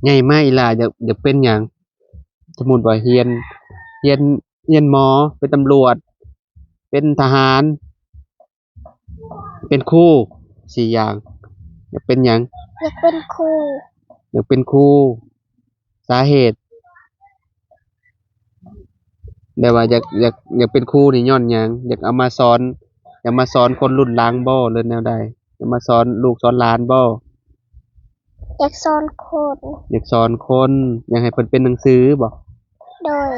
ໃຫຍ່ມາອີ່ຫຼ້າຢາກ ຢາກເປັນຫຍັງ? ສົມມຸດວ່າຮຽນ ຮຽນ ຮຽນໝໍ, ເປັນຕຳຫຼວດ, ເປັນທະຫານ, ເປັນຄູ ສີ່ຢ່າງ ຢາກເປັນຫຍັງ? ຢາກເປັນຄູ. ຢາກເປັນຄູ. ສາເຫດ ແບບວ່າຢາກ ຢາກ ຢາກເປັນຄູນີ້ຍ້ອນຫຍັງ? ຢາກເອົາມາສອນ ຢາກມາສອນຄົນລຸ້ນຫຼັງບໍ່ ຫຼືແນວໃດ? ຢາກມາສອນລູກສອນຫຼານບໍ່? ຢາກສອນຄົນ. ຢາກສອນຄົນ. ຢາກໃຫ້ເພິ່ນເປັນໜັງສືບໍ່? ໂດຍ.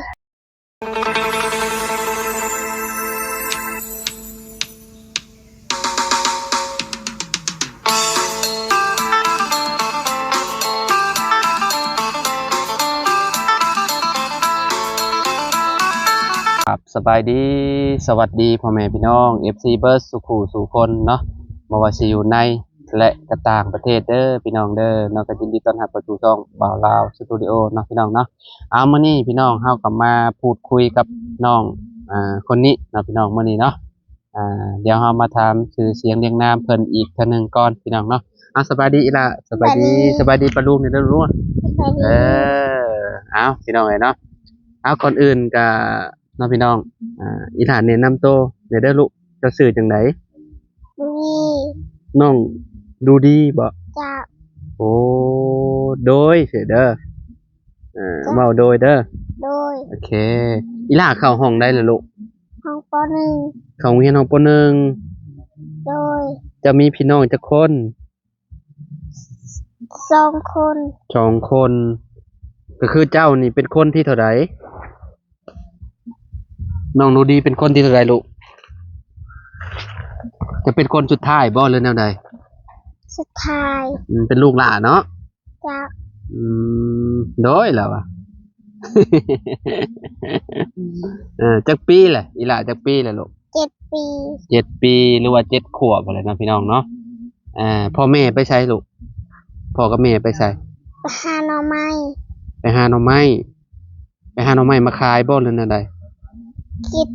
ຄັບ ສະບາຍດີ ສະຫວັດດີພໍ່ແມ່ພີ່ນ້ອງ ເອັຟຊີ ເບິດສູ່ຄູ່ສູ່ຄົນເນາະ ບໍ່ວ່າຊິຢູ່ໃນ ແລະ ກະຕ່າງປະເທດເດີພີ່ນ້ອງເດີເນາະ. ກໍຍິນດີຕ້ອນຮັບເຂົ້າສູ່ຊ່ອງບ່າວລາວສະຕູດິໂອເນາະ ພີ່ນ້ອງເນາະ. ເອົາ ມື້ນີ້ພີ່ນ້ອງ ເຮົາກໍມາພູດຄຸຍກັບນ້ອງ ອ່າ ຄົນນີ້ເນາະ ພີ່ນ້ອງ ມື້ນີ້ເນາະ. ອ່າ ດຽວເຮົາມາຖາມຊື່ສຽງລຽງນາມເພິ່ນອີກເທື່ອໜຶ່ງກ່ອນ ພີ່ນ້ອງເນາະ. ເອົາ ສະບາຍດີອີ່ຫຼ້າ. ສະບາຍດີ. ສະບາຍດີ ສະບາຍດີປ້າລຸງນີ້ເດີລູກ. ສະບາຍດີ. ເອີ ເອົາ ພີ່ນ້ອງເອີຍເນາະ. ເອົາ ກ່ອນອື່ນກໍເນາະ ພີ່ນ້ອງ ອ່າ ອີ່ຫຼ້າແນະນຳໂຕແດ່ເດີລູກ. ເຈົ້າຊື່ຈັ່ງໃດ? ດູດີ. ນ້ອງດູດີບໍ? ເຈົ້າ. ໂອ້ ໂດຍເດີ. ເອີ ເຈົ້າ ເວົ້າໂດຍເດີ. ໂດຍ. ໂອເຄ. ອີ່ຫຼ້າເຂົ້າຫ້ອງໃດລະລູກ? ຫ້ອງ ປໍໜຶ່ງ. ເຂົ້າໂຮງຮຽນຫ້ອງ ປໍໜຶ່ງ. ໂດຍ. ເຈົ້າມີພີ່ນ້ອງຈັກຄົນ? ສອງຄົນ. ສອງຄົນ. ກໍຄືເຈົ້ານີ້ເປັນຄົນທີເທົ່າໃດ? ນ້ອງດູດີເປັນຄົນທີເທົ່າໃດລູກ? ຈະເປັນຄົນສຸດທ້າຍບໍ່ ຫຼືແນວໃດ? ສຸດທ້າຍ. ອືມ ເປັນລູກຫຼ້າເນາະ? ເຈົ້າ. ອືມ ໂດຍລະວ່າ ເອີ ຈັກປີແຫຼະ ອີ່ຫຼ້າຈັກປີແຫຼະລູກ? ເຈັດປີ. ເຈັດປີ ຫຼືວ່າເຈັດຂວບຫັ້ນແຫຼະເນາະ ພີ່ນ້ອງເນາະ. ອ່າ ພໍ່ແມ່ໄປໃສລູກ? ພໍ່ກັບແມ່ໄປໃສ? ໄປຫາໜໍ່ໄມ້. ໄປຫາໜໍ່ໄມ້. ໄປຫາໜໍ່ໄມ້ມາຂາຍບໍ່ ຫຼືແນວໃດ? ກິນ.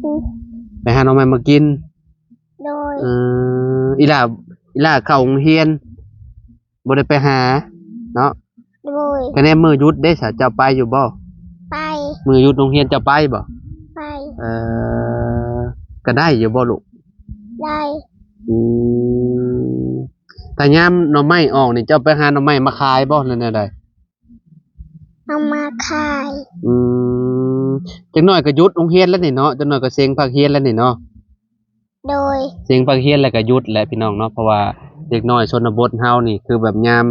ໄປຫາໜໍ່ໄມ້ມາກິນ. ໂດຍ. ເອີ ອີ່ຫຼ້າ ອີ່ຫຼ້າເຂົ້າໂຮງຮຽນ ບໍ່ໄດ້ໄປຫາເນາະ? ໂດຍ. ກະແນມມື້ຢຸດເດ້ສະ ເຈົ້າໄປຢູ່ບໍ່? ໄປ. ມື້ຢຸດໂຮງຮຽນເຈົ້າໄປບໍ່? ໄປ. ເອີ ກະໄດ້ຢູ່ບໍ່ລູກ? ໄດ້. ອືມ ຖ້າຍາມໜໍ່ໄມ້ອອກນີ້ ເຈົ້າໄປຫາໜໍ່ໄມ້ມາຂາຍບໍ່ ຫຼືແນວໃດ? ເອົາມາຂາຍ. ອືມ ຈັກໜ້ອຍກໍຢຸດໂຮງຮຽນແລ້ວນີ້ເນາະ ຈັກໜ້ອຍກໍເສັງພາກຮຽນແລ້ວນີ້ເນາະ. ໂດຍ. ເສັງພາກຮຽນແລ້ວກໍຢຸດແຫຼະພີ່ນ້ອງເນາະ ເພາະວ່າເດັກນ້ອຍຊົນນະບົດເຮົານີ້ ຄືແບບຍາມ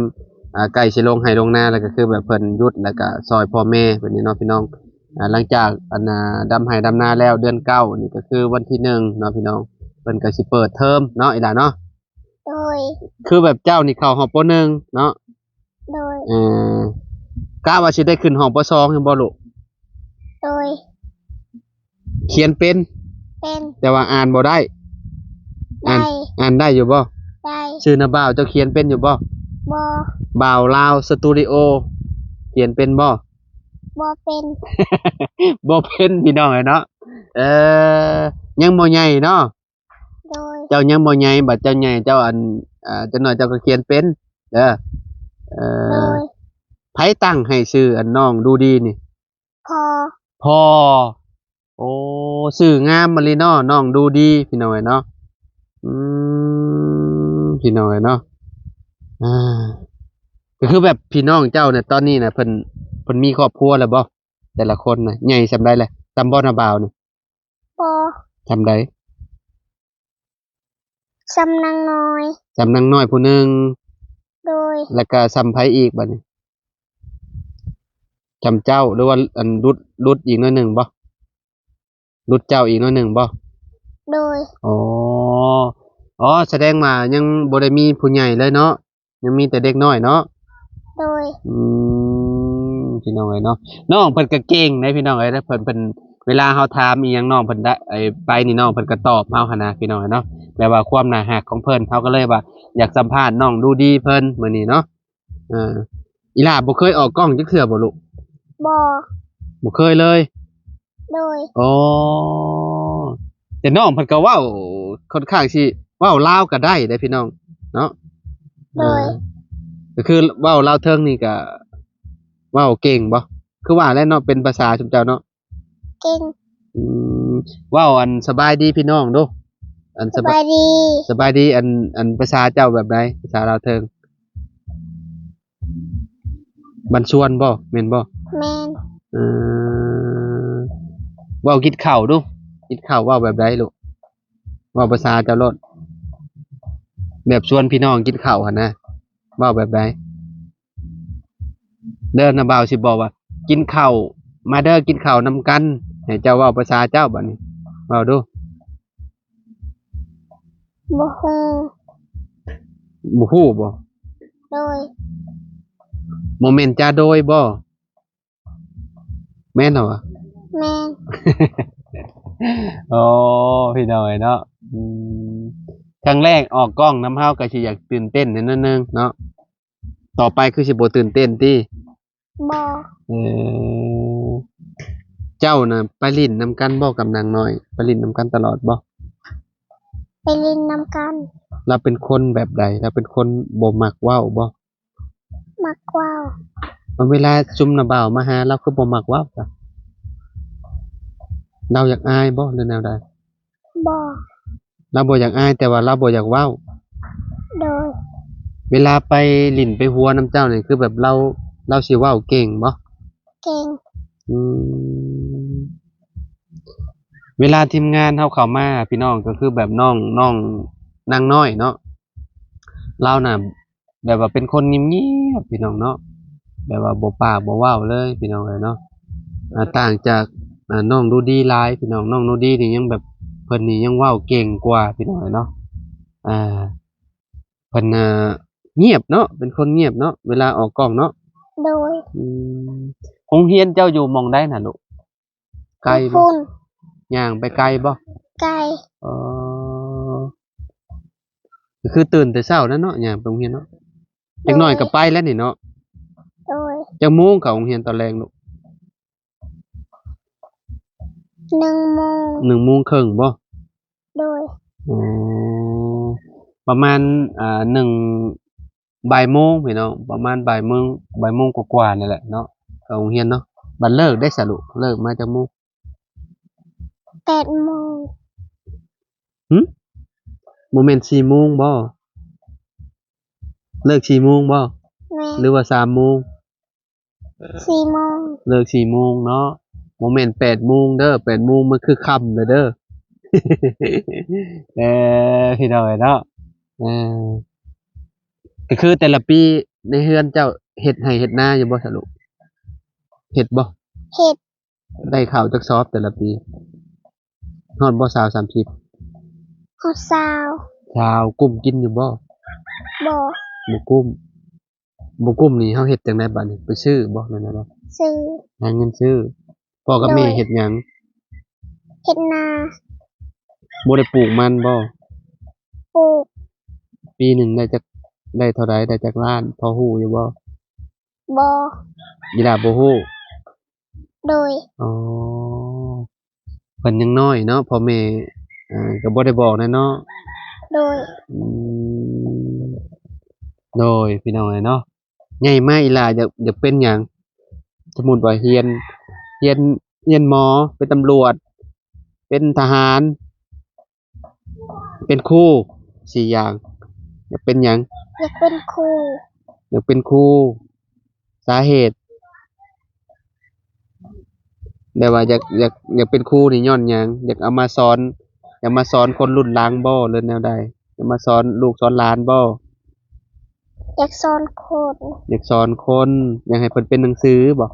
ອ່າ ໃກ້ຊິລົງໄຮ່ລົງນາແລ້ວ ກໍຄືແບບເພິ່ນຢຸດ ແລ້ວກໍຊ່ອຍພໍ່ແມ່ແບບນີ້ເນາະ ພີ່ນ້ອງ. ອ່າ ຫຼັງຈາກ ອັນນ່າ ດຳໄຮ່ດຳນາແລ້ວ ເດືອນເກົ້ານີ້ ກໍຄືວັນທີໜຶ່ງເນາະ ພີ່ນ້ອງ ເພິ່ນກໍຊິເປີດເທີມເນາະ ອີ່ຫຼ້າເນາະ. ໂດຍ. ຄືແບບເຈົ້ານີ້ເຂົ້າຫ້ອງ ປໍໜຶ່ງ ເນາະ? ໂດຍ. ເອີ ກະວ່າຊິໄດ້ຂຶ້ນຫ້ອງ ປໍສອງ ແມ່ນບໍ່ລູກ? ໂດຍ. ຂຽນເປັນ? ເປັນ. ແຕ່ວ່າອ່ານບໍ່ໄດ້? ອ່ານ ໄດ້. ອ່ານໄດ້ຢູ່ບໍ່? ໄດ້. ຊື່ນະບ່າວ ເຈົ້າຂຽນເປັນຢູ່ບໍ່? ບໍ່. ບ່າວລາວສະຕູດິໂອ ຂຽນເປັນບໍ່? ບໍ່ເປັນ. ບໍ່ເປັນ ພີ່ນ້ອງເອີຍເນາະ. ເອີ ຍັງບໍ່ໃຫຍ່ເນາະ? ໂດຍ. ເຈົ້າຍັງບໍ່ໃຫຍ່ ບັດເຈົ້າໃຫຍ່ເຈົ້າ ອັນ ອ່າ ຈັກໜ້ອຍເຈົ້າກໍຂຽນເປັນເດີ. ເອີ ໂດຍ. ໃຜຕັ້ງໃຫ້ຊື່ ອັນ ນ້ອງດູດີນີ້? ພໍ່. ພໍ່. ໂອ້ ຊື່ງາມມາລີເນາະ ນ້ອງດູດີ ພີ່ນ້ອງເອີຍເນາະ. ອືມ ພີ່ນ້ອງເອີຍເນາະ. ອ່າ ກໍຄືແບບພີ່ນ້ອງເຈົ້າເນຍ ຕອນນີ້ນະ ເພິ່ນ ເພິ່ນມີຄອບຄົວແລ້ວບໍ່? ແຕ່ລະຄົນນະ ໃຫຍ່ສ່ຳໃດແລ້ວ? ສ່ຳບໍ່ນະບ່າວນະ? ບໍ່. ສ່ຳໃດ? ສ່ຳນາງນ້ອຍ. ສ່ຳນາງນ້ອຍຜູ້ໜຶ່ງ. ໂດຍ. ແລ້ວກະສ່ຳໃຜອີກບັດນີ້? ສ່ຳເຈົ້າ ຫຼືວ່າ ອັນ ຫຼຸດ ຫຼຸດອີກໜ້ອຍໜຶ່ງບໍ່? ຫຼຸດເຈົ້າອີກໜ້ອຍໜຶ່ງບໍ່? ໂດຍ. ອໍ ອໍ ສະແດງວ່າຍັງບໍ່ໄດ້ມີຜູ້ໃຫຍ່ເລີຍເນາະ? ຍັງມີແຕ່ເດັກນ້ອຍເນາະ? ໂດຍ. ອືມ ພີ່ນ້ອງເອີຍເນາະ ນ້ອງເພິ່ນກໍເກັ່ງເດ້ພີ່ນ້ອງເອີຍ. ເພິ່ນ ເພິ່ນ ເວລາເຮົາຖາມອີ່ຫຍັງນ້ອງເພິ່ນໄດ້ ໄປນີ້ ນ້ອງເພິ່ນກໍຕອບເຮົາຫັ້ນນະ ພີ່ນ້ອງເອີຍເນາະ. ແບບວ່າຄວາມໜ້າຮັກຂອງເພິ່ນ ເຮົາກໍເລີຍວ່າຢາກສຳພາດນ້ອງດູດີເພິ່ນມື້ນີ້ເນາະ. ເອີ ອີ່ຫຼ້າບໍ່ເຄີຍອອກກ້ອງຈັກເທື່ອບໍ່ລູກ? ບໍ່. ບໍ່ເຄີຍເລີຍ? ໂດຍ. ອໍ ແຕ່ນ້ອງເພິ່ນກໍເວົ້າ ຂ້ອນຂ້າງຊິເວົ້າລາວກໍໄດ້ເດ້ພີ່ນ້ອງເນາະ. ໂດຍ. ເອີ ກໍຄືເວົ້າລາວເທິງນີ້ກໍ ເວົ້າເກັ່ງບໍ່? ຄືວ່າແຫຼະເນາະ ເປັນພາສາຊຸມເຈົ້າເນາະ. ເກັ່ງ. ອືມ ເວົ້າອັນສະບາຍດີພີ່ນ້ອງດູ. ອັນສະບາຍ ສະບາຍດີ ສະບາຍດີ ອັນ ອັນພາສາເຈົ້າແບບໃດ? ພາສາລາວເທິງ ບ້ານຊວນບໍ່? ແມ່ນບໍ່? ແມ່ນ. ເອີ ເວົ້າກິນເຂົ້າດູ. ກິນເຂົ້າເວົ້າແບບໃດລູກ? ເວົ້າພາສາເຈົ້າໂລດ ແບບຊວນພີ່ນ້ອງກິນເຂົ້າຫັ້ນນະ ເວົ້າແບບໃດ? ເດີ ນ້າບ່າວຊິບອກວ່າ ກິນເຂົ້າ ມາເດີ ກິນເຂົ້ານຳກັນ. ໃຫ້ເຈົ້າເວົ້າພາສາເຈົ້າບາດນີ້ ເວົ້າດູ. ບໍ່ຮູ້. ບໍ່ຮູ້ບໍ່? ໂດຍ. ບໍ່ແມ່ນຈາໂດຍບໍ່? ແມ່ນຫວາ? ແມ່ນ. ໂອ້ ພີ່ນ້ອງເອີຍເນາະ. ອືມ ຄັ້ງແລກອອກກ້ອງນຳເຮົາກໍຊິຢາກຕື່ນເຕັ້ນແດ່ໜ້ອຍໜຶ່ງເນາະ. ຕໍ່ໄປຄືຊິບໍ່ຕື່ນເຕັ້ນຕິ? ບໍ່. ເອີ ເຈົ້ານະໄປຫຼິ້ນນຳກັນບໍ່ກັບນາງນ້ອຍ? ໄປຫຼິ້ນນຳກັນຕະຫຼອດບໍ່? ໄປຫຼິ້ນນຳກັນ. ລາວເປັນຄົນແບບໃດ? ລາວເປັນຄົນບໍ່ມັກເວົ້າບໍ່? ມັກເວົ້າ. ເວລາຊຸມນ້າບ່າວມາຫາ ລາວຄືບໍ່ມັກເວົ້າຊະ? ລາວຢາກອາຍບໍ່ ຫຼືແນວໃດ? ບໍ່. ລາວບໍ່ຢາກອາຍ ແຕ່ວ່າລາວບໍ່ຢາກເວົ້າ. ໂດຍ. ເວລາໄປຫຼິ້ນໄປຫົວນຳເຈົ້ານີ້ ຄືແບບລາວ ລາວຊິເວົ້າເກັ່ງບໍ່? ເກັ່ງ. ອືມ ເວລາທີມງານເຮົາເຂົ້າມາ ພີ່ນ້ອງ ກໍຄືແບບນ້ອງ ນ້ອງນາງນ້ອຍເນາະ ລາວນະ ແບບວ່າເປັນຄົນງຽບໆ ພີ່ນ້ອງເນາະ ແບບວ່າບໍ່ປາກບໍ່ເວົ້າເລີຍ ພີ່ນ້ອງເອີຍເນາະ. ອ່າ ຕ່າງຈາກ ອ່າ ນ້ອງດູດີຫຼາຍ ພີ່ນ້ອງ. ນ້ອງດູດີນີ້ຍັງແບບ ເພິ່ນນີ້ຍັງເວົ້າເກັ່ງກວ່າ ພີ່ນ້ອງເອີຍເນາະ. ອ່າ ເພິ່ນ ອ່າ ງຽບເນາະ ເປັນຄົນງຽບເນາະ ເວລາອອກກ້ອງເນາະ. ໂດຍ. ອືມ ໂຮງຮຽນເຈົ້າຢູ່ໝ່ອງໃດນະລູກ? ໄກບໍ່? ພຸ້ນ. ຍ່າງໄປໄກບໍ່? ໄກ. ເອີ ກໍຄືຕື່ນແຕ່ເຊົ້ານັ້ນເນາະ ຍ່າງໄປໂຮງຮຽນເນາະ. ໂດຍ. ຈັກໜ້ອຍກໍໄປແລ້ວນີ້ເນາະ. ໂດຍ. ຈັກໂມງເຂົ້າໂຮງຮຽນຕອນແລງລູກ? ໜຶ່ງໂມງ. ໜຶ່ງໂມງເຄິ່ງບໍ່? ໂດຍ. ອໍ ປະມານ ອ່າ ໜຶ່ງ ບ່າຍໂມງພີ່ນ້ອງ ປະມານບ່າຍໂມງ ບ່າຍໂມງກວ່າໆນີ້ແຫຼະເນາະ ເຂົ້າໂຮງຮຽນເນາະ. ບັດເລີກເດ້ສະລູກ ເລີກມາຈັກໂມງ? ແປດໂມງ. ຫຶ? ບໍ່ແມ່ນສີ່ໂມງບໍ່? ເລີກສີ່ໂມງບໍ່? ແມ່ນ. ຫຼືວ່າສາມໂມງ? ສີ່ໂມງ. ເລີກສີ່ໂມງເນາະ ບໍ່ແມ່ນແປດໂມງເດີ ແປດໂມງມັນຄືຄ່ຳແລ້ວເດີ. ເອີ ພີ່ນ້ອງເອີຍເນາະ ເອີ ກໍຄືແຕ່ລະປີໃນເຮືອນເຈົ້າເຮັດໄຮ່ເຮັດນາຢູ່ບໍ່ສະລູກ? ເຮັດບໍ່? ເຮັດ. ໄດ້ເຂົ້າຈັກຊອບແຕ່ລະປີ? ຮອດບໍ່ ຊາວ ສາມສິບ? ຮອດຊາວ. ຊາວ ກຸ້ມກິນຢູ່ບໍ່? ບໍ່. ບໍ່ກຸ້ມ. ບໍ່ກຸ້ມນີ້ເຮົາເຮັດຈັ່ງໃດບາດນີ້? ໄປຊື້ບໍ່ ແມ່ນບໍ່? ຊື້. ຫາເງິນຊື້. ພໍ່ກັບແມ່ ໂດຍ ເຮັດຫຍັງ? ເຮັດນາ. ບໍ່ໄດ້ປູກມັນບໍ່? ປູກ. ປີໜຶ່ງໄດ້ຈັກ ໄດ້ເທົ່າໃດ? ໄດ້ຈັກລ້ານ? ພໍຮູ້ຢູ່ບໍ່? ບໍ່. ອີ່ຫຼ້າບໍ່ຮູ້? ໂດຍ. ອໍ ເພິ່ນຍັງນ້ອຍເນາະ ພໍ່ແມ່ ເອີ ກໍບໍ່ໄດ້ບອກແຫຼະເນາະ. ໂດຍ. ອືມ ໂດຍ ພີ່ນ້ອງເອີຍເນາະ ໃຫຍ່ມາອີ່ຫຼ້າຢາກ ຢາກເປັນຫຍັງ? ສົມມຸດວ່າຮຽນ ຮຽນ ຮຽນໝໍ ເປັນຕຳຫຼວດ ເປັນທະຫານ ເປັນຄູ ສີ່ຢ່າງ ຢາກເປັນຫຍັງ? ຢາກເປັນຄູ. ຢາກເປັນຄູ. ສາເຫດ ແບບວ່າຢາກ ຢາກ ຢາກເປັນຄູນີ້ຍ້ອນຫຍັງ? ຢາກເອົາມາສອນ ຢາກມາສອນຄົນລຸ້ນຫຼັງບໍ່ ຫຼືແນວໃດ? ຢາກມາສອນລູກສອນຫຼານບໍ່? ຢາກສອນຄົນ. ຢາກສອນຄົນ ຢາກໃຫ້ເພິ່ນເປັນໜັງສືບໍ່?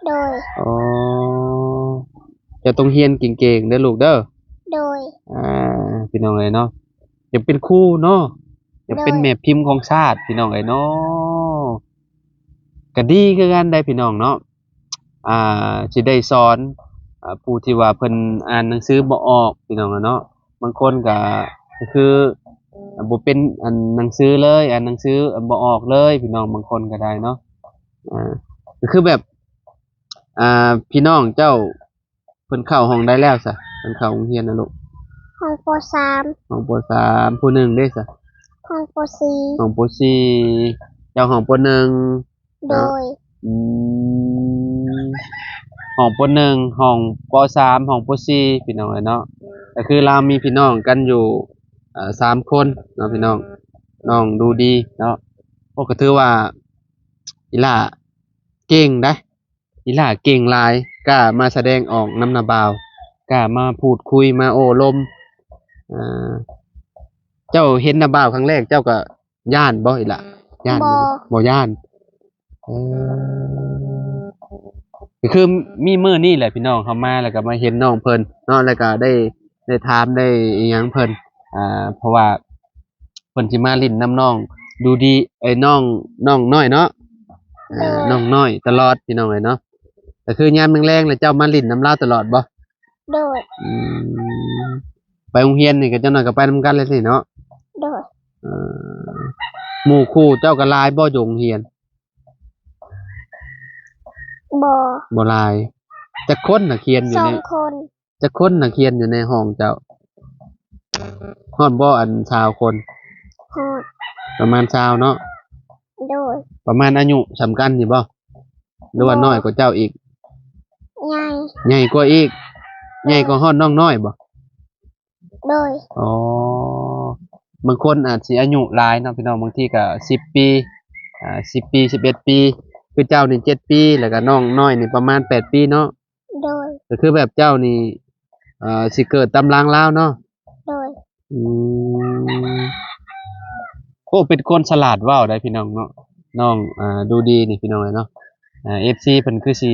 ໂດຍ. ອໍ ເຈົ້າຕ້ອງຮຽນເກັ່ງໆເດີລູກເດີ. ໂດຍ. ອ່າ ພີ່ນ້ອງເອີຍເນາະ ຢາກເປັນຄູເນາະ ຢາກເປັນ ໂດຍ ແມ່ພິມຂອງຊາດ ພີ່ນ້ອງເອີຍເນາະ. ກະດີຄືກັນໄດ໋ພີ່ນ້ອງເນາະ ອ່າ ຊິໄດ້ສອນ ອ່າ ຜູ້ທີ່ວ່າເພິ່ນອ່ານໜັງສືບໍ່ອອກ ພີ່ນ້ອງເນາະ. ບາງຄົນກະ ກະຄື ອ່າ ບໍ່ເປັນອັນໜັງສືເລີຍ ອ່ານໜັງສືບໍ່ອອກເລີຍ ພີ່ນ້ອງ ບາງຄົນກະໄດ້ເນາະ. ອ່າ ກະຄືແບບ ອ່າ ພີ່ນ້ອງເຈົ້າ ເພິ່ນເຂົ້າຫ້ອງໃດແລ້ວຊະ? ເພິ່ນເຂົ້າໂຮງຮຽນນະລູກ? ຫ້ອງ ປໍສາມ. ຫ້ອງ ປໍສາມ. ຜູ້ໜຶ່ງເດ້ຊະ? ຫ້ອງ ປໍສີ່. ຫ້ອງ ປໍສີ່. ເຈົ້າຫ້ອງ ປໍໜຶ່ງ. ໂດຍ. ເນາະ ອືມ. ຫ້ອງ ປໍໜຶ່ງ ຫ້ອງ ປໍສາມ ຫ້ອງ ປໍສີ່ ພີ່ນ້ອງເອີຍເນາະ. ກໍຄືລາວມີພີ່ນ້ອງກັນຢູ່ ເອີ່ ສາມຄົນເນາະ ພີ່ນ້ອງ ນ້ອງດູດີເນາະ. ໂອ້ ກໍຖືວ່າອີ່ຫຼ້າເກັ່ງໄດ໋ ອີ່ຫຼ້າເກັ່ງຫຼາຍ ກ້າມາສະແດງອອກນຳນ້າບ່າວ ກ້າມາພູດຄຸຍ ມາໂອ້ລົມ. ເຈົ້າເຫັນນ້າບ່າວຄັ້ງແລກ ເຈົ້າກໍ ຢ້ານບໍ່ອີ່ຫຼ້າ? ຢ້ານຢູ່ບໍ່? ບໍ່ ບໍ່ຢ້ານ. ເອີ ກໍຄືມີມື້ນີ້ແຫຼະພີ່ນ້ອງ ເຮົາມາແລ້ວກໍມາເຫັນນ້ອງເພິ່ນເນາະ ແລ້ວກໍໄດ້ ໄດ້ຖາມໄດ້ອີ່ຫຍັງເພິ່ນ ອ່າ ເພາະວ່າເພິ່ນຊິມາຫຼິ້ນນຳນ້ອງດູດີ ເອີຍ ນ້ອງ ນ້ອງນ້ອຍເນາະ. ເອີ ໂດຍ ນ້ອງນ້ອຍຕະຫຼອດພີ່ນ້ອງເອີຍເນາະ. ກໍຄືຍາມແລງໆ ແລ້ວເຈົ້າມາຫຼິ້ນນຳລາວຕະຫຼອດບໍ່? ໂດຍ. ອືມ ໄປໂຮງຮຽນນີ້ກໍຈັກໜ້ອຍກໍໄປນຳກັນແຫຼະຕິເນາະ? ໂດຍ. ເອີ ໝູ່ຄູ່ເຈົ້າກໍຫຼາຍບໍ່ຢູ່ໂຮງຮຽນ? ບໍ່ ບໍ່ຫຼາຍ. ຈັກຄົນນັກຮຽນຢູ່ໃນ ສອງຄົນ. ຈັກຄົນນັກຮຽນຢູ່ໃນຫ້ອງເຈົ້າ? ຮອດບໍ່ ອັນ ຊາວຄົນ? ຮອດ. ປະມານຊາວເນາະ? ໂດຍ. ປະມານອາຍຸສ່ຳກັນນີ້ບໍ່? ຫຼືວ່າ ບໍ່ ນ້ອຍກວ່າເຈົ້າອີກ? ໃຫຍ່. ໃຫຍ່ກວ່າອີກ? ໂດຍ. ໃຫຍ່ກວ່າຮອດນ້ອງນ້ອຍບໍ່? ໂດຍ. ອໍ ບາງຄົນອາດຊິອາຍຸຫຼາຍເນາະພີ່ນ້ອງ ບາງທີກໍສິບປີ ອ່າ ສິບປີ ສິບເອັດປີ ຄືເຈົ້ານີ້ເຈັດປີ ແລ້ວກໍນ້ອງນ້ອຍນີ້ປະມານແປດປີເນາະ? ໂດຍ. ກໍຄືແບບເຈົ້ານີ້ ເອີ ຊິເກີດຕາມຫຼັງລາວເນາະ? ໂດຍ. ອືມ ໂອ້ ເປັນຄົນສະຫຼາດເວົ້າໄດ໋ພີ່ນ້ອງເນາະ ນ້ອງ ອ່າ ດູດີນີ້ພີ່ນ້ອງເອີຍເນາະ. ອ່າ ເອັຟຊີເພິ່ນຄືຊິ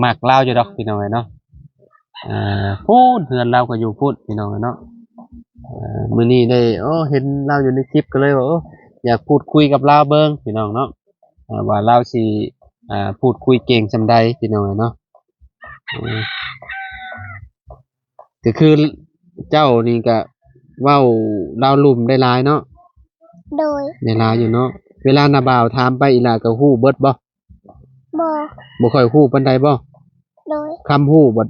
ມັກລາວຢູ່ດອກພີ່ນ້ອງເອີຍເນາະ. ອ່າ ພຸ້ນ ເຮືອນລາວກໍຢູ່ພຸ້ນພີ່ນ້ອງເອີຍເນາະ. ອ່າ ມື້ນີ້ໄດ້ ໂອ້ ເຫັນລາວຢູ່ໃນຄລິບ ກໍເລີຍວ່າ ໂອ້ ຢາກພູດຄຸຍກັບລາວເບິ່ງພີ່ນ້ອງເນາະ ອ່າ ວ່າລາວຊິ ອ່າ ພູດຄຸຍເກັ່ງສ່ຳໃດພີ່ນ້ອງເອີຍເນາະ. ອ່າ ກໍຄືເຈົ້ານີ້ກະເວົ້າລາວລຸ່ມໄດ້ຫຼາຍເນາະ? ໂດຍ. ໄດ້ຫຼາຍຢູ່ເນາະ. ເວລານ້າບ່າວຖາມໄປ ອີ່ຫຼ້າກໍຮູ້ເບິດບໍ່? ບໍ່. ບໍ່ຄ່ອຍຮູ້ປານໃດບໍ່? ໂດຍ. ຄຳຮູ້ບັດ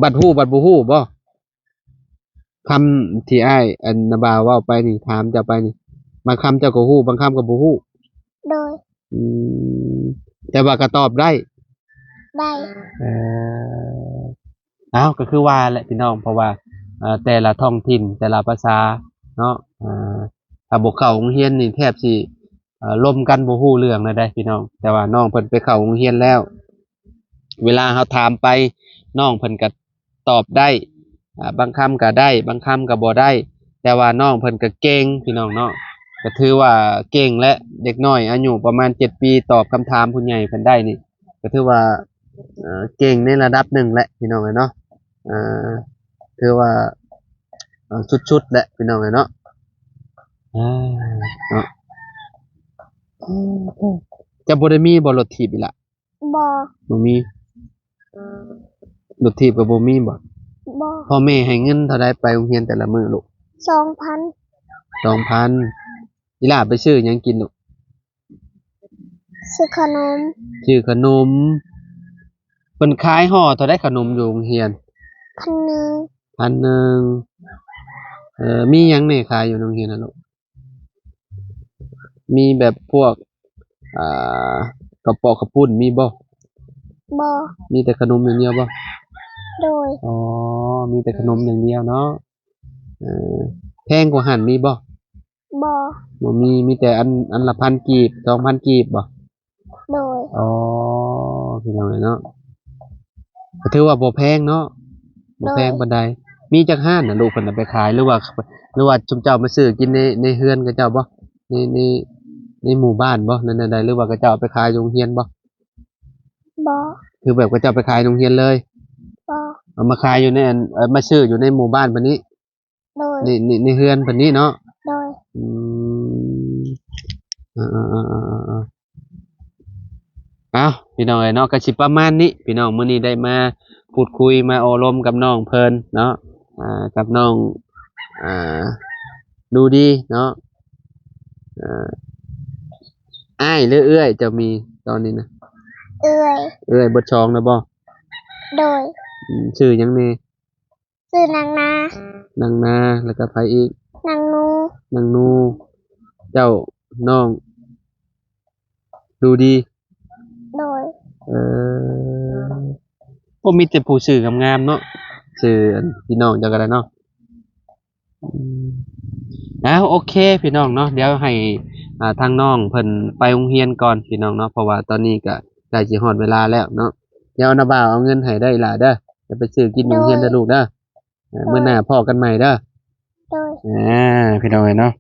ບັດຮູ້ບັດບໍ່ຮູ້ບໍ່? ຄຳທີ່ອ້າຍ ອັນ ນ້າບ່າວເວົ້າໄປນີ້ ຖາມເຈົ້າໄປນີ້ ບາງຄຳເຈົ້າກໍຮູ້ ບາງຄຳກໍບໍ່ຮູ້? ໂດຍ. ອືມ ແຕ່ວ່າກໍຕອບໄດ້? ໄດ້. ເອີ ອ້າວ ກໍຄືວ່າແຫຼະພີ່ນ້ອງ ເພາະວ່າ ເອີ ແຕ່ລະທ້ອງຖິ່ນ ແຕ່ລະພາສາເນາະ ເອີ ຖ້າບໍ່ເຂົ້າໂຮງຮຽນນີ້ແທບຊິ ເອີ ລົມກັນບໍ່ຮູ້ເລື່ອງເລີຍເດ້ພີ່ນ້ອງ. ແຕ່ວ່ານ້ອງເພິ່ນໄປເຂົ້າໂຮງຮຽນແລ້ວ ເວລາເຮົາຖາມໄປ ນ້ອງເພິ່ນກໍຕອບໄດ້ ອ່າ ບາງຄຳກໍໄດ້ ບາງຄຳກໍບໍ່ໄດ້ ແຕ່ວ່ານ້ອງເພິ່ນກໍເກັ່ງພີ່ນ້ອງເນາະ. ກໍຖືວ່າເກັ່ງແຫຼະ ເດັກນ້ອຍອາຍຸປະມານເຈັດປີ ຕອບຄຳຖາມຜູ້ໃຫຍ່ເພິ່ນໄດ້ນີ້ ກໍຖືວ່າ ເອີ ເກັ່ງໃນລະດັບໜຶ່ງແຫຼະພີ່ນ້ອງເອີຍເນາະ. ເອີ ຖືວ່າ ເອີ ສຸດໆແຫຼະພີ່ນ້ອງເອີຍເນາະ. ເອີ ເນາະ ເຈົ້າບໍ່ໄດ້ມີບໍ່ລົດຖີບອີ່ຫຼ້າ? ບໍ່. ບໍ່ມີ. ລົດຖີບກໍບໍ່ມີບໍ່? ບໍ່. ພໍ່ແມ່ໃຫ້ເງິນເທົ່າໃດໄປໂຮງຮຽນແຕ່ລະມື້ລູກ? ສອງພັນ. ສອງພັນ. ອີ່ຫຼ້າໄປຊື້ຫຍັງກິນລູກ? ຊື້ຂະໜົມ. ຊື້ຂະໜົມ. ເພິ່ນຂາຍຫໍ່ເທົ່າໃດຂະໜົມຢູ່ໂຮງຮຽນ? ພັນໜຶ່ງ. ພັນໜຶ່ງ. ເອີ ມີຫຍັງແດ່ຂາຍຢູ່ໂຮງຮຽນນະລູກ? ມີແບບພວກ ອ່າ ກະເປາະກະປຸ້ນມີບໍ່? ບໍ່. ມີແຕ່ຂະໜົມຢ່າງດຽວບໍ່? ໂດຍ. ອໍ ມີແຕ່ຂະໜົມຢ່າງດຽວເນາະ. ເອີ ແພງກວ່າຫັ້ນມີບໍ່? ບໍ່. ບໍ່ມີ. ມີແຕ່ອັນ ອັນລະພັນກີບ ສອງພັນກີບບໍ່? ໂດຍ. ອໍ ພີ່ນ້ອງເອີຍເນາະ ກໍຖືວ່າບໍ່ແພງເນາະ. ບໍ່ແພງປານໃດ. ໂດຍ. ມີຈັກຮ້ານນະ ລູກເພິ່ນເອົາໄປຂາຍ ຫຼືວ່າ ຫຼືວ່າຊຸມເຈົ້າມາຊື້ກິນໃນ ໃນເຮືອນຂະເຈົ້າບໍ່? ໃນ ໃນ ໃນໝູ່ບ້ານບໍ່ ຫຼືແນວໃດ ຫຼືວ່າຂະເຈົ້າເອົາໄປຂາຍຢູ່ໂຮງຮຽນບໍ່? ບໍ່. ຄືແບບຂະເຈົ້າໄປຂາຍໂຮງຮຽນເລີຍ? ບໍ່. ເອົາມາຂາຍຢູ່ໃນອັນ ເອົາມາຊື້ຢູ່ໃນໝູ່ບ້ານປານນີ້? ໂດຍ. ໃນ ໃນ ໃນເຮືອນເພິ່ນນີ້ເນາະ? ໂດຍ. ອືມ ເອີໆໆໆໆ ເອົ້າ ພີ່ນ້ອງເອີຍເນາະ ກໍຊິປະມານນີ້ພີ່ນ້ອງ. ມື້ນີ້ໄດ້ມາພູດຄຸຍ ມາໂອ້ລົມກັບນ້ອງເພິ່ນເນາະ ອ່າ ກັບນ້ອງ ອ່າ ດູດີເນາະ. ອ່າ ອ້າຍ ຫຼືເອື້ອຍເຈົ້າມີຕອນນີ້ນະ? ເອື້ອຍ. ເອື້ອຍເບິດສອງແລ້ວບໍ່? ໂດຍ. ອືມ ຊື່ຫຍັງແດ່? ຊື່ນາງນາ. ນາງນາ ແລ້ວກໍໃຜອີກ? ນາງນູ. ນາງນູ. ເຈົ້າ ນ້ອງ ດູດີ. ໂດຍ. ເອີ ມີແຕ່ຜູ້ຊື່ງາມໆເນາະ ຊື່ອັນ ພີ່ນ້ອງເຈົ້າກໍໄດ້ເນາະ. ອືມ ອ້າວ ໂອເຄພີ່ນ້ອງເນາະ ດຽວໃຫ້ ອ່າ ທາງນ້ອງເພິ່ນໄປໂຮງຮຽນກ່ອນພີ່ນ້ອງເນາະ ເພາະວ່າຕອນນີ້ກໍໃກ້ຊິຮອດເວລາແລ້ວເນາະ. ດຽວນ້າບ່າວເອົາເງິນໃຫ້ເດີອີ່ຫຼ້າເດີ ຈະໄປຊື້ກິນຢູ່ໂຮງຮຽນເດີລູກເດີ. ເອີ ໂດຍ ມື້ໜ້າພໍ້ກັນໃໝ່ເດີ. ໂດຍ ອ່າ ພີ່ນ້ອງເອີຍເນາະ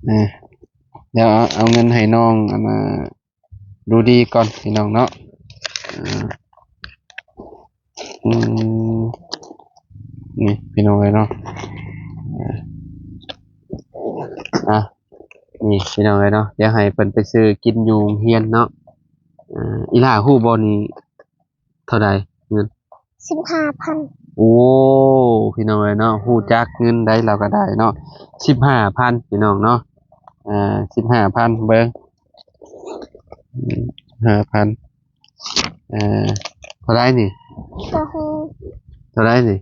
ອ່າ ດຽວເອົາ ເອົາເງິນໃຫ້ນ້ອງ ອັນນ່າ ດູດີກ່ອນພີ່ນ້ອງເນາະ. ອ່າ ອືມ ນີ້ພີ່ນ້ອງເອີຍເນາະ ອ່າ ອ່ະ ນີ້ພີ່ນ້ອງເອີຍເນາະ ດຽວໃຫ້ເພິ່ນໄປຊື້ກິນຢູ່ໂຮງຮຽນເນາະ. ອ່າ ອີ່ຫຼ້າຮູ້ບໍ່ນີ້ ເທົ່າໃດເງິນ? ສິບຫ້າພັນ. ໂອ້ ພີ່ນ້ອງເອີຍເນາະ ຮູ້ຈັກເງິນໃດລາວກໍໄດ້ເນາະ ສິບຫ້າພັນພີ່ນ້ອງເນາະ. ອ່າ ສິບຫ້າພັນ ເບິ່ງ ອືມ ສິບຫ້າພັນ ເອີ ເທົ່າໃດນີ້? ບໍ່ຮູ້. ເທົ່າໃດນີ້?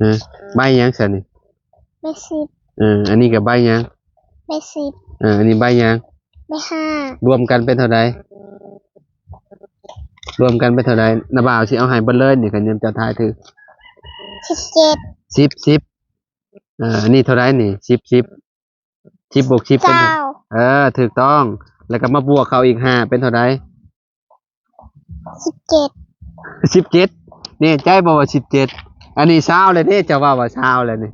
ຮະ ໃບຫຍັງຊັ້ນນີ້? ໃບສິບ. ເອີ ອັນນີ້ກໍໃບຫຍັງ? ໃບສິບ. ເອີ ອັນນີ້ໃບຫຍັງ? ໃບຫ້າ. ລວມກັນເປັນເທົ່າໃດ? ລວມກັນເປັນເທົ່າໃດ? ນ້າບ່າວຊິເອົາໃຫ້ເບິດເລີຍນີ້ ຄັນຍາມເຈົ້າທາຍຖືກ. ສິບເຈັດ. ສິບ ສິບ. ເອີ ອັນນີ້ເທົ່າໃດນີ້? ສິບ ສິບ. ສິບບວກສິບເປັນ ຊາວ. ເອີ ຖືກຕ້ອງ. ແລ້ວກໍມາບວກເຂົ້າອີກຫ້າເປັນເທົ່າໃດ? ສິບເຈັດ. ສິບເຈັດ. ແນ່ໃຈບໍ່ວ່າສິບເຈັດ? ອັນນີ້ຊາວແລ້ວເດ້ ເຈົ້າເວົ້າວ່າຊາວແລ້ວນີ້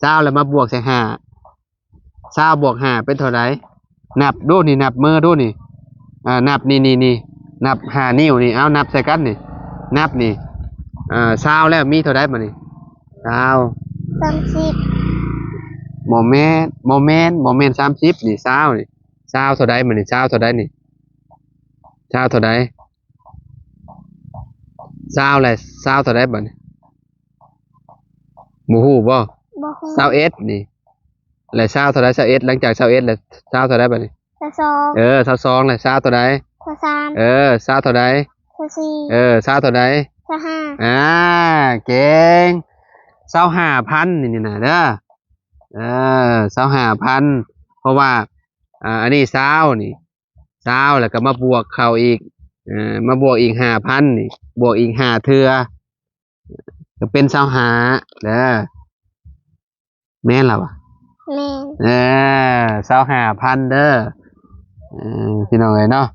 ຊາວແລ້ວມາບວກໃສ່ຫ້າ ຊາວບວກຫ້າເປັນເທົ່າໃດ? ນັບດູນີ້ ນັບມືດູນີ້ ອ່າ ນັບນີ້ ນີ້ ນີ້ ນັບຫ້ານິ້ວນີ້ ເອົານັບໃສ່ກັນນີ້ ນັບນີ້ ອ່າ ຊາວແລ້ວມີເທົ່າໃດບາດນີ້? ຊາວ. ສາມສິບ. ບໍ່ແມ່ນ ບໍ່ແມ່ນ ບໍ່ແມ່ນສາມສິບນີ້ ຊາວນີ້ ຊາວເທົ່າໃດບາດນີ້? ຊາວເທົ່າໃດນີ້? ຊາວເທົ່າໃດ? ຊາວແຫຼະ ຊາວເທົ່າໃດບາດນີ້? ບໍ່ຮູ້ບໍ່? ບໍ່ຮູ້. ຊາວເອັດນີ້ ແລະ ຊາວເທົ່າໃດ? ຊາວເອັດ ຫຼັງຈາກຊາວເອັດແລ້ວ ຊາວເທົ່າໃດບາດນີ້? ຊາວສອງ. ເອີ ຊາວສອງ ແລ້ວຊາວເທົ່າໃດ? ຊາວສາມ. ເອີ ຊາວເທົ່າໃດ? ຊາວສີ່. ເອີ ຊາວເທົ່າໃດ? ຊາວຫ້າ. ອ່າ ເກັ່ງ ຊາວຫ້າພັນນີ້ນະເດີ ເອີ ຊາວຫ້າພັນ ເພາະວ່າ ອ່າ ອັນນີ້ຊາວນີ້ ຊາວ ແລ້ວກໍມາບວກເຂົ້າອີກ ເອີ ມາບວກອີກຫ້າພັນນີ້ ບວກອີກຫ້າເທື່ອ ກໍເປັນຊາວຫ້າເດີ. ແມ່ນລະວະ? ແມ່ນ. ເອີ ຊາວຫ້າພັນເດີ ເອີ ພີ່ນ້ອງເອີຍເນາະ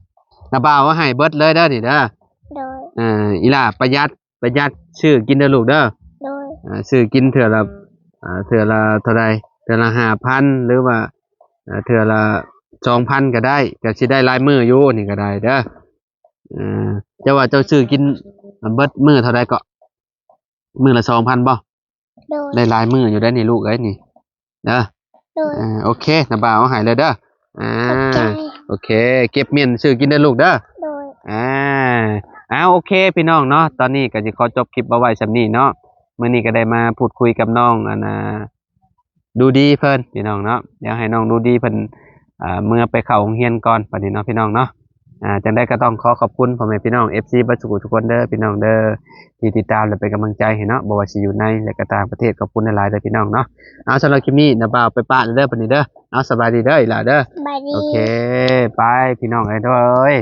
ນ້າບ່າວເອົາໃຫ້ເບິດເລີຍເດີນີ້ເດີ. ໂດຍ. ເອີ ອີ່ຫຼ້າປະຢັດ ປະຢັດຊື້ກິນເດີລູກເດີ. ໂດຍ. ອ່າ ຊື້ກິນເທື່ອລະ ອ່າ ເທື່ອລະເທົ່າໃດ? ເທື່ອລະຫ້າພັນ ຫຼືວ່າ ອ່າ ເທື່ອລະສອງພັນກໍໄດ້ ກໍຊິໄດ້ຫຼາຍມື້ຢູ່ນີ້ກໍໄດ້ເດີ. ເຈົ້າວ່າເຈົ້າຊື້ກິນເບິດມື້ເທົ່າໃດເກາະ? ມື້ລະສອງພັນບໍ່? ໂດຍ. ໄດ້ຫຼາຍມື້ຢູ່ໄດ໋ນີ້ລູກເອີຍນີ້ເດີ. ໂດຍ. ເອີ ໂອເຄ ນ້າບ່າວເອົາໃຫ້ເລີຍເດີ. ອ່າ ຂອບໃຈ. ໂອເຄ ເກັບມ້ຽນຊື້ກິນເດີລູກເດີ. ໂດຍ. ອ່າ ເອົາ ໂອເຄ ພີ່ນ້ອງເນາະ ຕອນນີ້ກໍຊິຂໍຈົບຄລິບເອົາໄວ້ສ່ຳນີ້ເນາະ. ມື້ນີ້ກໍໄດ້ມາພູດຄຸຍກັບນ້ອງ ອັນນ່າ ດູດີເພິ່ນ ພີ່ນ້ອງເນາະ. ດຽວໃຫ້ນ້ອງດູດີເພິ່ນ ອ່າ ເມືອໄປເຂົ້າໂຮງຮຽນກ່ອນບັດນີ້ເນາະ ພີ່ນ້ອງເນາະ. ອ່າ ຈັ່ງໃດກໍຕ້ອງຂໍຂອບຄຸນພໍ່ແມ່ພີ່ນ້ອງ ເອັຟຊີ ເບິດສູ່ທຸກຄົນເດີ ພີ່ນ້ອງເດີ ທີ່ຕິດຕາມ ແລະ ເປັນກຳລັງໃຈໃຫ້ເນາະ ບໍ່ວ່າຊິຢູ່ໃນ ແລະ ກໍຕ່າງປະເທດ. ຂອບຄຸນຫຼາຍໆເດີ ພີ່ນ້ອງເນາະ. ເອົາ ສຳລັບຄລິບນີ້ ນ້າບ່າວໄປປະແລ້ວເດີບັດນີ້ເດີ. ເອົາ ສະບາຍດີເດີ ອີ່ຫຼ້າເດີ. ສະບາຍດີ. ໂອເຄ ໄປ ພີ່ນ້ອງເອີຍ ໂດຍ.